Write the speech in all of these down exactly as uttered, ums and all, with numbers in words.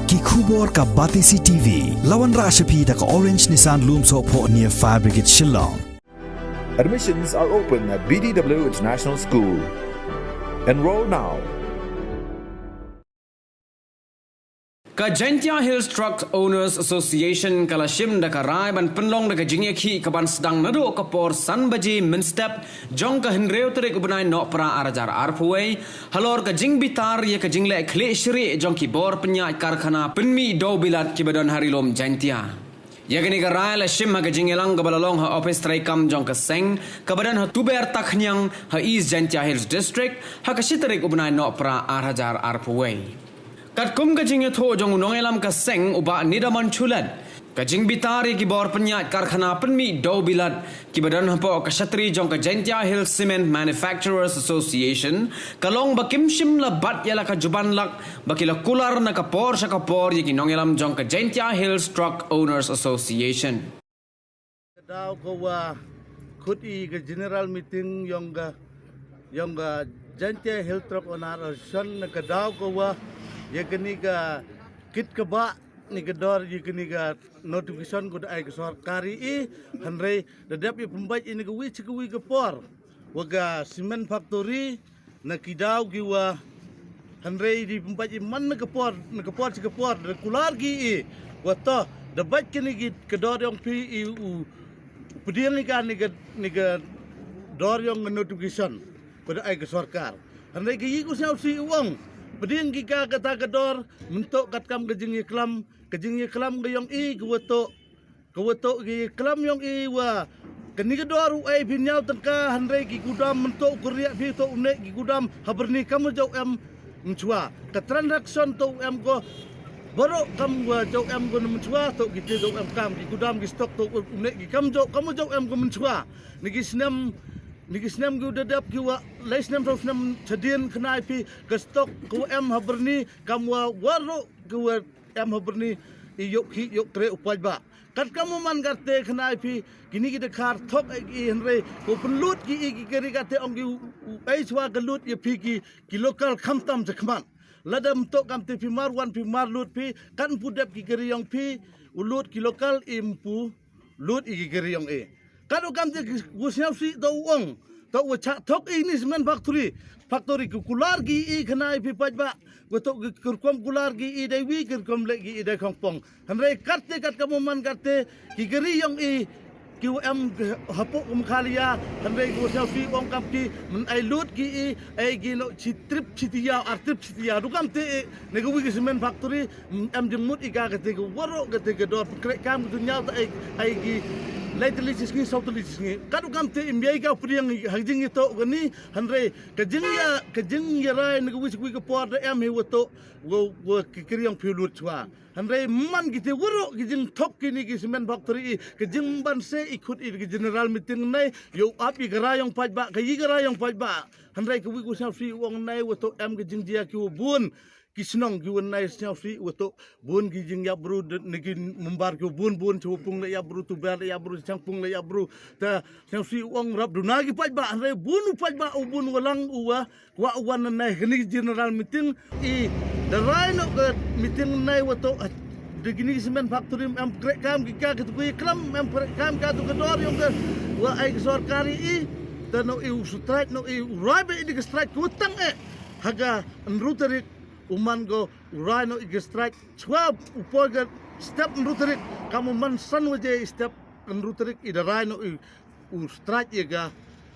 Ki khubor ka Batesi T V, la wanrah sha phi da ka Orange Nissan Lumsohphoh near Fire Brigade Shillong. Admissions are open at B D W International School. Enroll now. Ka Jaintia Hills Truck Owners Association ka la shim da ka rai ban pynlong da ka jingïakhih ka ban sdang naduh ka por san baje mynstep jong ka hynriew tarik u bnai Nohprah ar hajar arphew wei, halor ka jingbitar ïa ka jingleh khlieh shrieh jong ki bor pynïaid karkhana pynmih dewbilat kiba don ha Ri Lum Jaintia. Ïa kane ka rai la shim ha ka jingïalang kaba la long ha ophis treikam jong ka seng kaba don ha Tuber Takhniang ha East Jaintia Hills District ha ka shi tarik u bnai Nohprah ar hajar arphew wei. Katkum ka jingïathuh jong u nongïalam ka seng u Bah Nidamon Chulad, ka jingbitar ïa ki bor pynïaid karkhana pynmih dewbilat kiba don hapoh ka shatri jong ka Jaintia Hills Cement Manufacturers Association ka long ba kim shym la bat ïa la ka juban lak ba ki la kular na ka por sha ka por ïa ki nongïalam jong ka Jaintia Hills Truck Owners Association. Ka daw ka wa khut i ka general meeting yong ka yong ka Jaintia Hill Truck Owners Association, na ka daw ka wa ïa kani ka kit ka ba ni ka dor ïa kani ka notification ko da ai ka sorkar i, hynrei da dep i pynbeit i na ka wi chi ka wi ka por wa ka cement factory na ki daw ki wa, hynrei di pynbeit i man na ka por na ka por chi ka por da kular ki i wa to da beit kani ki ka dor yong phi i u pdiang i ka ni ka ni ka dor yong ka notification ko da ai ka sorkar. Hynrei ka yi ku sñiaw si u ong pdiang ki ka kata ka dor mynto katkam ka jingïaklam, ka jingïaklam ka yong i ka wa to ka wa to ki klam yong i wa kani ka dor u ai phi ñiaw tyngka, hynrei ki gudam mynto u kyrriah phi to u neh ki gudam ha Byrni kam u jauh em mynchwa. Ka transaction to u em ko baroh kam wa jauh em ko na mynchwa, to ki te jauh em kam ki gudam ki stock to u neh ki kam jauh kam u jauh em ko mynchwa. Ni ki snem ni ki snem ki u da dep ki wa lai snem saw snem chadien khnai phi ka stock ko em ha Byrni kam wa waroh ki wa em ha Byrni i yoh khih yoh kreh u paidbah. Katkam u man katte khnai phi kini ki dkhar thok ei ki, hynrei ko pynlut ki i ki kari katte ong ki u ei chwa ka lut ïa phi ki ki local khamtam chakhmat. Lada mynto kamte phi mar wan phi mar lut phi kan pu dep ki kari yong phi u lut ki local i mpu lut i ki kari yong i. Kat u kamte ki u sñiaw si to u ong to u chah thok i ni cement factory, factory ki kular ki i khnai phi paidbah. Ko to ki kyrkom kular ki i dei wi kyrkom leh ki i dei khongpong. Hynrei katte katkam u man katte ki kari yong i ki u em hapoh ka Meghalaya, hynrei ko sñiaw si u ong kam ki men ai lut ki i ai ki no chi trip chi tiaw ar trip chi tiaw du kamte i na ka wi ki cement factory. Em jingmut i ka kate ka waroh kate ka dor pynkreh kam ka dunya ta ai ai ki lai tylli chi sngi saw tylli chi sngi. Kat u kamte im ïai ka pdiang ha jingïatoh kani, hynrei ka jingïa ka jingïarai na ka wi chi ka wi ka por da em hi wa to wa wa ki kari yong phi u lut chwa. Hynrei man kite waroh ki jingthok kini ki cement factory i ka jingban se i khut i ki general meeting nei yow ap i ka rai yong paidbah ka i ka rai yong paidbah. Hynrei ka wi ku sñiaw si u ong nei wa to em ka jingjia ki wa bun ki shnong ki wa nai sñiaw si wa to bun ki jingïap bru ni ki mumbar ki wa bun bun chwa pung la ïap bru Tuber la ïap bru Changpung la ïap bru. Ta sñiaw si u ong rap duna ki paidbah hynrei bun u paidbah u bun wa lang u wa wa u wan nai kani general meeting i da rai no ka meeting nai wa to de kini cement factory em kreh kam ki ka ki tu ki klam em kreh kam ka tu ka dor yong ka wa ai ka sorkari i. Ta no i u strike no i u rai ba i di ka strike ku tang e ha ka nru tarik u man ko u rai no i ka strike chwa u poi ka step nru tarik kam u man san waje i step nru tarik i da rai no i u strike i ka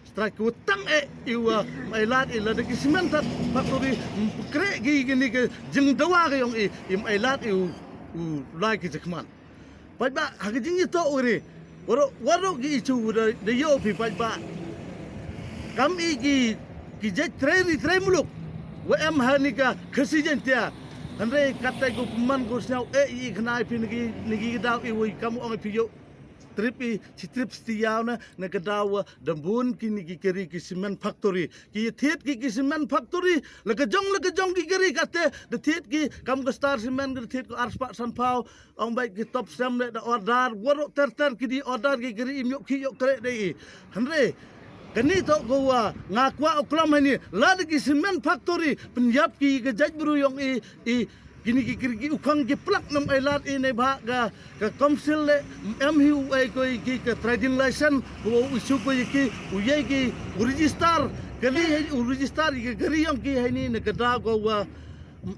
strike ku tang e i wa mai lad i la da ki cement factory kreh ki kini ka jingdawa ka yong i i mai lad i u lai ki jakman. Paidbah ha ka jingïatoh u ri waroh waroh ki i chu da da ïoh phi paidbah. Kam i ki ki jait trei ri trei muluk wa em ha ni ka Khasi Jaintia. Hynrei katai ko pynman ko sñiaw e i khnai phi ni ki ni ki daw i wei kam ong phi ïoh trip i chi trip sti yaw na na ka daw wa da bun kini ki kari ki cement factory ki thied ki ki cement factory la ka jong la ka jong ki kari kate da thied ki kam ka Star Cement ka da thied ko arspah sanphaw. Ong bai ki top sem le da order waroh ter ter ki di order ki kari im ïoh ki ïoh kreh dei i. Hynrei kani to ko wa nga kwah u klam hani la da ki cement factory pynïap ki ka jait bru yong i i Kini ki kyrki u khang ki plak nam ai lad i ne ba ka, ka council le em hi u ai ko i ki ka trading license ko u isu ko i ki u ye ki u register. Kali hai u register i ki kari yong ki hai ni ne ka da ko wa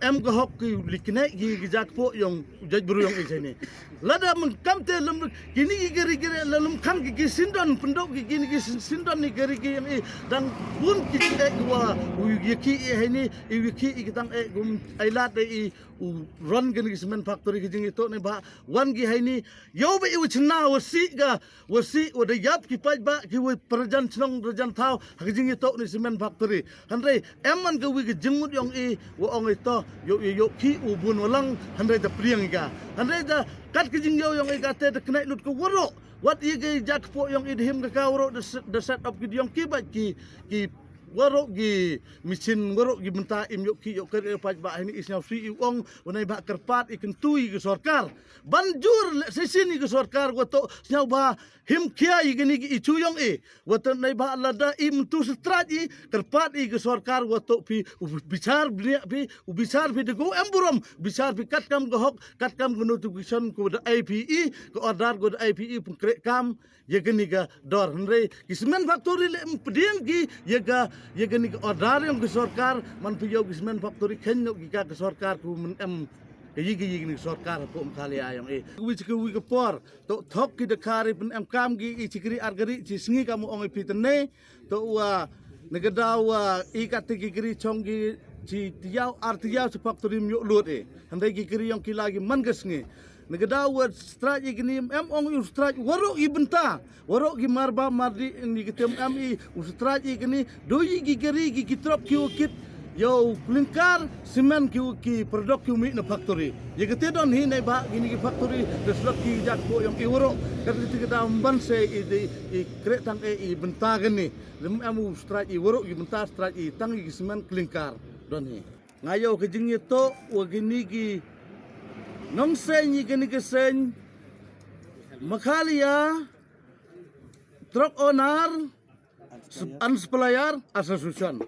em ka hok ki u likne ki ki jak po yong u jaj bru yong i hai ni. Lada man kam te lum kini ki kari kari la lum khang ki ki sindon pendok ki kini ki sin- sindon ni kari ki yong i dang bun ki e wa u ye ki i hai ni i u ye ki i ki tang e gum ai lad i u ron kini ki cement factory ki jing i to ne ba wan ki hai ni. Yow ba i u chna wa si ga wa si wa da yap ki paid ba ki wa prajan chnong prajan thaw ha ki jing i to ni cement factory. Hanrei em man ka wi ki jingmut yong i wa ong i to yow i yow ki u bun wa lang hanrei da priang i ka. Hanrei da kat ki jing yow yong i ka te da knai lut ka waro wat i ka jak po yong i da him ka ka waro da set- da set up ki yong ki ba ki ki waro ki machine waro ki benta im yow ki yow ka paid ba hai ni i sñiaw si i ong wa nai ba kyrpad i kyntu i ki sorkar ban jur le sesin i ki sorkar wa to sñiaw ba him kia i kini ki ichu yong i wa to nai ba lada i mentu straj i kyrpad i ki sorkar wa to phi u bichar bnia phi u bichar phi de go em burom bichar phi kat kam ka hok kat kam ka notification ko da ai phi i ka order ko da ai phi i pun kre kam ya kini ka dor hanrei ki cement factory le em pdiang ki ya ka ya kini ka order yong ki sorkar man phi yow ki cement factory khen no ki ka ka sorkar ko man em ka yi ki yi kini ka sorkar ko Meghalaya yong i wi ki wi ka por to thok ki da kari pun em kam ki i chikri argari chi sngi kam ong i phi tene to wa ne ka da wa i ka te ki kri chong ki chi tiaw ar tiaw chi factory mi yow lut i hanrei ki kri yong ki la ki man ka sngi ne ka da wa straj i kini em ong i straj waro i benta waro ki mar ba mar di ni ki tem em i u straj i kini do i ki kri ki ki trok ki u kit yow klingkar cement ki u ki produk ki u mi na factory ya ka te don hi ne ba kini ki factory da slot ki jak po yong i waro ka te ka da ban se i di i kre tang e i benta kini lem em u straj i waro i benta straj i tang i ki cement klingkar don hi. Nga yow ka jing i to wa kini ki nong seng i kini ki seng Meghalaya truck owner and supplier association.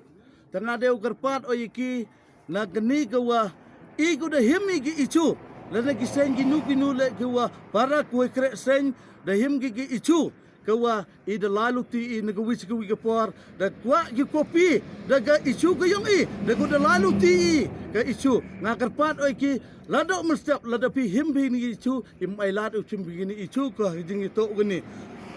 Tanga deu kyrpad o i ki na kini ka wa i ku da him i ki ichu le na ki seng ki nu ki nu le ki wa para ku kre seng da him ki ki ichu ka wa i da lai luti i na ka wi ka wi ka por da kwah ki kopi da ka ichu ka yong i da ku da lai luti i ka ichu nga kyrpad o i ki lada mynstep lada phi him phi ni ichu im ai lad u chim phi ni ichu ka jing i to ni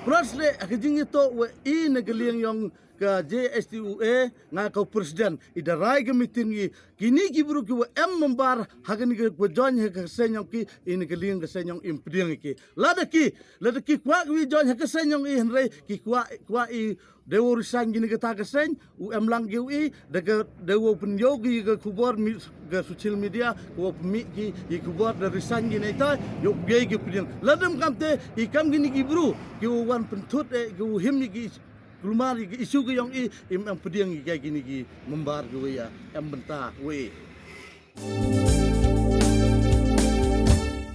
plus le ka jing i to wa i na ka liang yong ka J S T U A nga ka president i da rai ka meeting i kini ki bru ki wa em member ha kini ka wa join ha ka seng yong ki i na ka liang ka seng yong im pdiang ki lada ki lada ki kwah ki join ha ka seng yong i hanrei ki kwah kwah i de wo resign kini ka ta ka seng u em lang ki u i da ka de wo pynyow ki ka khubor mi ka social media ko pmi ki i khubor da resign kini ta yow ki ki pdiang lada kam te i kam kini ki bru ki u wan pynthut e ki u him ki Kulmar i ki isu ki yong i im em pdiang i ki kini ki member ki wi ya em benta wi.